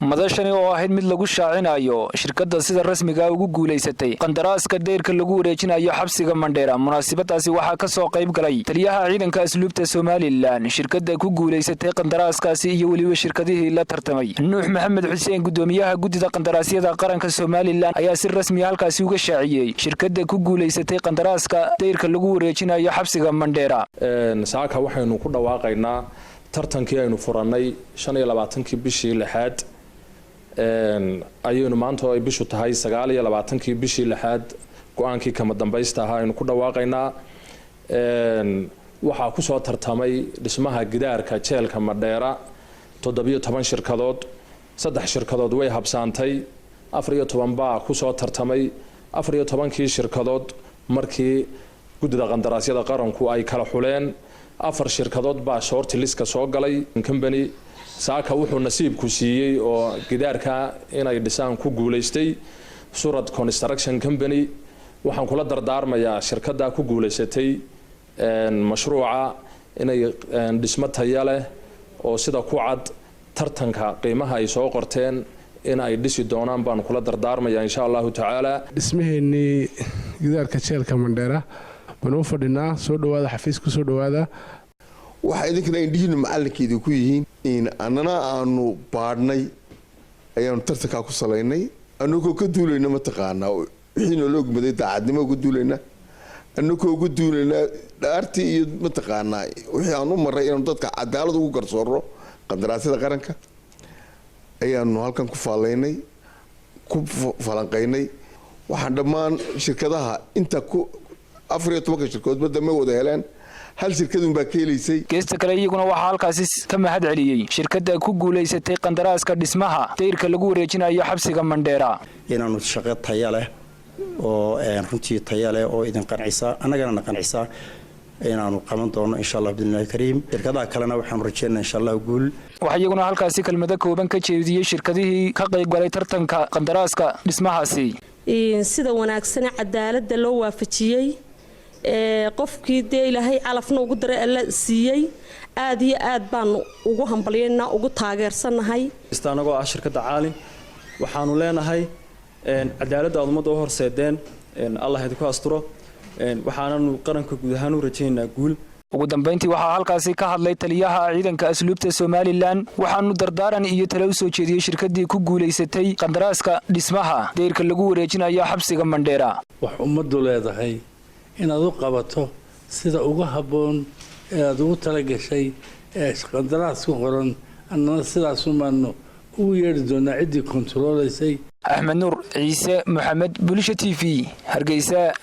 Madashani oo ahayd mid lagu shaacinayo shirkadda sida rasmiga ugu guulaysatay qandaraaska deyrka lagu wareejinayo xabsiga Mandheera. Munaasabadaasi waxaa ka soo qayb galay taliyaha ciidanka asluubta Somaliland, shirkadda ku guulaysatay qandaraaskaasi iyo weliba shirkadihii la tartamay. Nuux Maxamed Xuseen, gudoomiyaha guddida qandaraasyada qaranka Somaliland, ayaa si rasmiya halkaasi uga shaaciyey shirkadda ku guulaysatay qandaraaska deyrka lagu wareejinayo xabsiga Mandheera. Saaka waxaynu ku dhawaaqaynaa tartankii aynu furannay 25-kii bishii lixaad. Ayaynu maanta oo ay bishu tahay 29-kii bishii lixaad go-aankii kama dambaysta ahaa aynu ku dhawaaqaynaa. Waxaa kusoo tartamay dhismaha gidaarka jeelka Madheera 17 shirkadood. Saddex shirkadood way habsaantay, 14 baa kusoo tartamay. 14-kii shirkadood markii guddida qandaraasyada qaranku ay kala xuleen, afar shirkadood baa short list-ka soo galay. Company saaka wuxuu nasiibku siiyey oo gidaarka inay dhisaan ku guulaystay Surad Construction Company. Waxaan kula dardaarmayaa shirkadda ku guulaysatay mashruuca inay dhismo taya leh oo sida ku cad tartanka qiimaha ay soo qorteen in ay dhisi doonaan baan kula dardaarmayaa, insha Allahu tacaala. Dhismaheennii gidaarka jeelka Mandheera baan u fadhinaa. Soo dhawaada, xafiis ku soo dhawaada. Waxaa idinkana indhihiinu macalinka idinku yihiin, annana aanu baadhnay, ayaanu tartankaa ku salaynay, anagoo ka duulayna mataqaanaa wixii noola ogmaday, daacadnimo uga duulayna, anagoo uga duulaynaa dhaartii iyo mataqaanaa wixii aan u maray inaanu dadka cadaalad ugu garsoorno qandaraasyada qaranka, ayaanu halkan ku faalaynay, ku falanqaynay. Waxaan dhammaan shirkadaha inta ku 14-ka shirkadoodba dambe wada heleen, hal shirkadunbaa ka helaysay. Geesta kale, iyaguna waxaa halkaasi ka mahad celiyey shirkadda ku guulaysatay qandaraaska dhismaha dayrka lagu wareejinayo xabsiga Mandheera. Inaanu shaqo taya leh oo runtii taya leh oo idin qancisa, annagana na qancisa, inaanu qaban doono, insha Allah bi'idnillahi kariim. Shirkadaha kalena waxaanu rajeynaa, insha Allah, guul. Waxaa iyaguna halkaasi kelmado kooban ka jeediyey shirkadihii ka qaybgalay tartanka qandaraaska dhismahaasi. Sida wanaagsane cadaaladda loo waafajiyey qofkii dee Ilaahay calafna ugu daray, Alla siiyey, aad iyo aad baanu ugu hambalyaynaa, ugu taageersannahay. Anagoo ah shirkadda Caalin, waxaanu leenahay cadaaladda aad ummadda u horseedeen Allah idinku asturo. Waxaananu qaranka guud ahaan u rajaynaynaa guul. Ugu dambayntii waxaa halkaasi ka hadlay taliyaha ciidanka asluubta Somaliland, waxaanu dardaaran iyo tale u soo jeediyey shirkadii ku guulaysatay qandaraaska dhismaha dayrka lagu wareejinayo xabsiga Mandheera. Wax ummaddu leedahay inaad u qabato sida ugu habboon ee aada ugu talagashay ee qandaraas ku qoran, annana sidaasumaanu ugu yeedhi doonaa ciddii kontaroolaysay. Axmed Nuur Ciise Moxamed, Bulsha TV, Hargeysa.